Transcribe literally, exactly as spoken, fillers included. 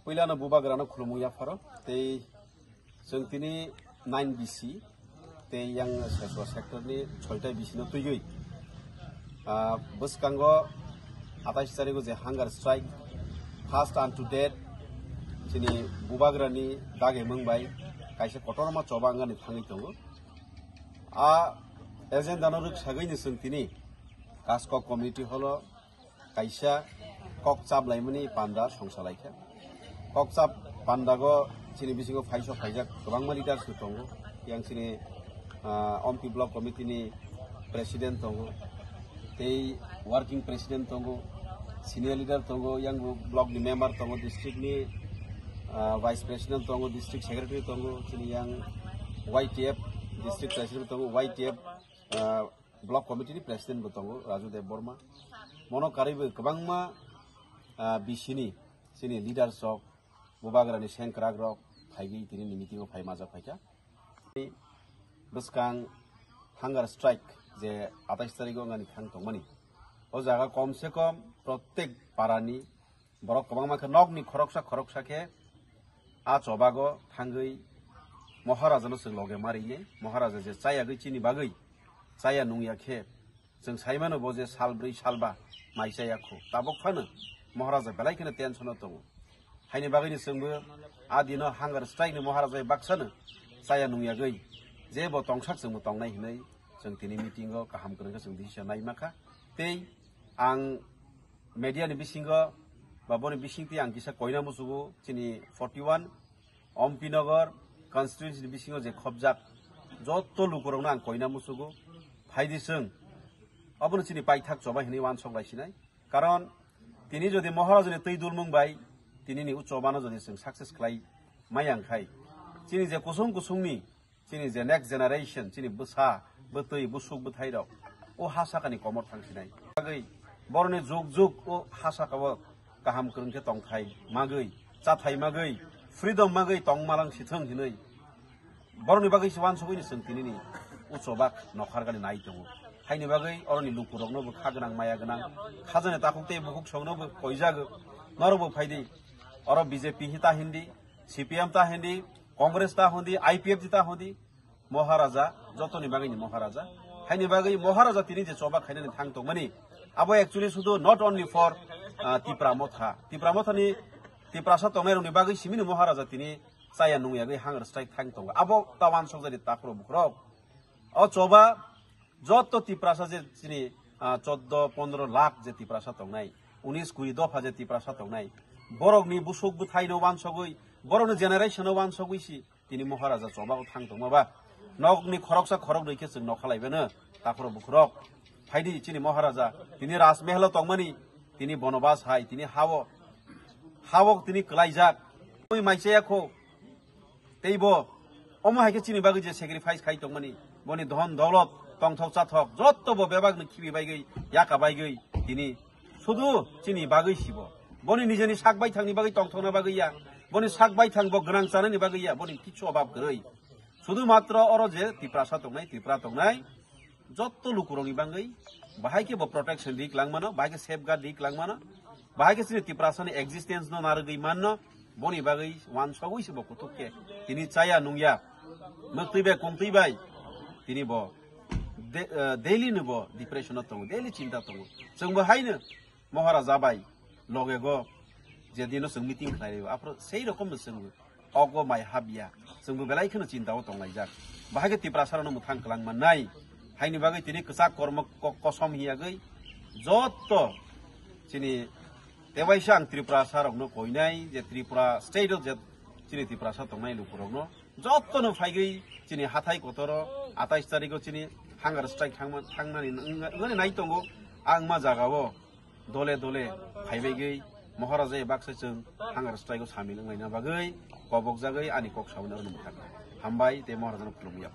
Puilano bubagrano khulumung yapharo tei chwng tini nine B C tei yang Seswa sector ni soita B C no twiwi, ah, bwskango atais tarigo je hunger strike first and to death chini bubagrani dage mung bai kaisa kotorma choba wngani thangwi tongo. A agenda no rwksagwi ni chwng tini Kaskok community hall o kaisa kok chap laimani panda songsa laikha. Kok chap pandago chini bisingo phaisok phaijak kwbangma leaders rok tongo. Yang chini, ah, Ompi block committee ni president tongo, tei working president tongo, senior leader tongo, yang block ni member tongo, district ni, ah, vice president tongo, district secretary tongo, chini yang Y T F district president tongo, Y T F, ah, block committee ni president bo tongo, Raju Dev Borma. Mono karwi bo kwbangma, ah, B C ni chini leaders rok, bubagrani sengkrak rok phaigwi tini ni meeting o phai majak phaikha. Bwskang hunger strike je atais tarigo wngani thang tongmani. O jaga kom se kom protek parani borok kwbangma khe nokni khoroksa khoroksa khe a chobago thangwi Maharajano chwng loge marinai. Maharaja je chayagwi chini bagwi chaya nungya khe chwng saimano bo je sal bwrwi sal ba mai chaya khu. Tabuk phano Maharaja belai kheno tension o tongo. Haini bagwino chwngbo a dino hunger strike ni Maharaja baksano chaya nungyagwi je bo tongsak chwngbo tongnai hinwi chwng tini meeting o kaham kwrwng khe chwng decision nai makha. Tei ang media ni bisingo ba boni bisingtwi ang kisa koina muchugo chini forty one Ompi Nagar constituency ni bisingo je khobjak jotto lukurokno ang koina muchugo, phaidi chwng obono chini paithak choba hinwi uansok lai sinai. Karon tini jodi Maharajani twi dulmung bai tini ni o chobano jodi chwng success khlai maya wngkhai, chini je kusung kusungni chini je next generation, chini bwsa, bwtwi, busuk, bwthairok, o ha sakani komor thang sinai. Bagwi boroni jug jug o ha sakao kaham kwrwng khe tongthai magwi, chathai magwi, freedom magwi tong malang sithwng hinwi boroni bagwi se uansugwi ni chwng tinini o chobak nokhargani nai tongo. Haini bagwi oroni lukurokno bo kha gwnang, maya gwnang, khajani takhuk tei bukhuk songno bo koijago, norok bo phaidi, oro B J P hi ta hindi, C P M ta hindi, Congress ta hindi, I P F T ta hindi, Maharaja, jotoni bagwi ni Maharaja. Haini bagwi Maharaja tini je choba khainani thang tongmani, abo actually sudu not only for, ah, Tipra Motha. Tipra Mothani, Tiprasa tongnai rokni bagwi simini Maharaja tini chaya nungyagwi hunger strike thang tongo. Abo ta uansok jadi takhro bukhro. O choba jotto Tiprasa je chini, ah, choddo pondro lakh je Tiprasa tongnai, unis kuri dopha je Tiprasa tongnai, borokni busuk bwthaino uansogwi, borokni generation-no uansogwi si tini Maharaja choba o thang tongma ba. Nokni khoroksa khoroknwi khe chwng nokha laibano, takhro bukhurok. Phaidi chini Maharaja, tini Rajmehal-o tongmani, tini bonobas hai, tini ha-o, ha-o tini kwlaijak. Ui mai chaya kho, tei bo omo hai khe chini bagwi je sacrifice khai tongmani, boni dhon dolot, tongthok chathok, jotto bo bebakni khibi baigwi, yaka baigwi, tini sudu chini bagwi sibo. Boni nijeni sak baithangni bagwi tongthokna bagwi ya, boni sak baithang bo gwnang chanani bagwi ya, boni kichu obab kwrwi. Sudu matro oro je Tiprasa tongnai, Tripura tongnai, jotto lukurokni bagwi bahai khe bo protection rik langmano, bahai khe safeguard rik langmano, bahai khe chini Tiprasani existence no narwgwi manno, boni bagwi uansogwi se bo kuthuk khe tini chaya nungya, mwktwi bai kungtwi bai tini bo de-, eh, daily no bo depression o tongo, daily chinta tongo. Chwng bo haino Maharaja bai loge go je dino chwng meeting khlai rio, aphro sei rokom no chwng bo ogo mai habya, chwngbo belai kheno chinta o tonglaijak. Bahai khe Tiprasa rokno mwthang kwlang mannai. Haini bagwi tini kwchak kormo ko-, kosom hiyagwi jotto chini tebaisa ang Tiprasa rokno koinai je Tripura state o je chini Tiprasa tongnai lukurokno jottono phaigwi chini hathai kotoro atais tarikgo chini hunger strike thangma-, thangnani wng-, wngani nai tongo. Ang ma jagao dole dole phaibaigwi Maharaja baksa chwng hunger strike o samil wnglaina bagwi kobokjagwi ani kok sawi norokno mwthang. Hambai tei Maharajano khulumya.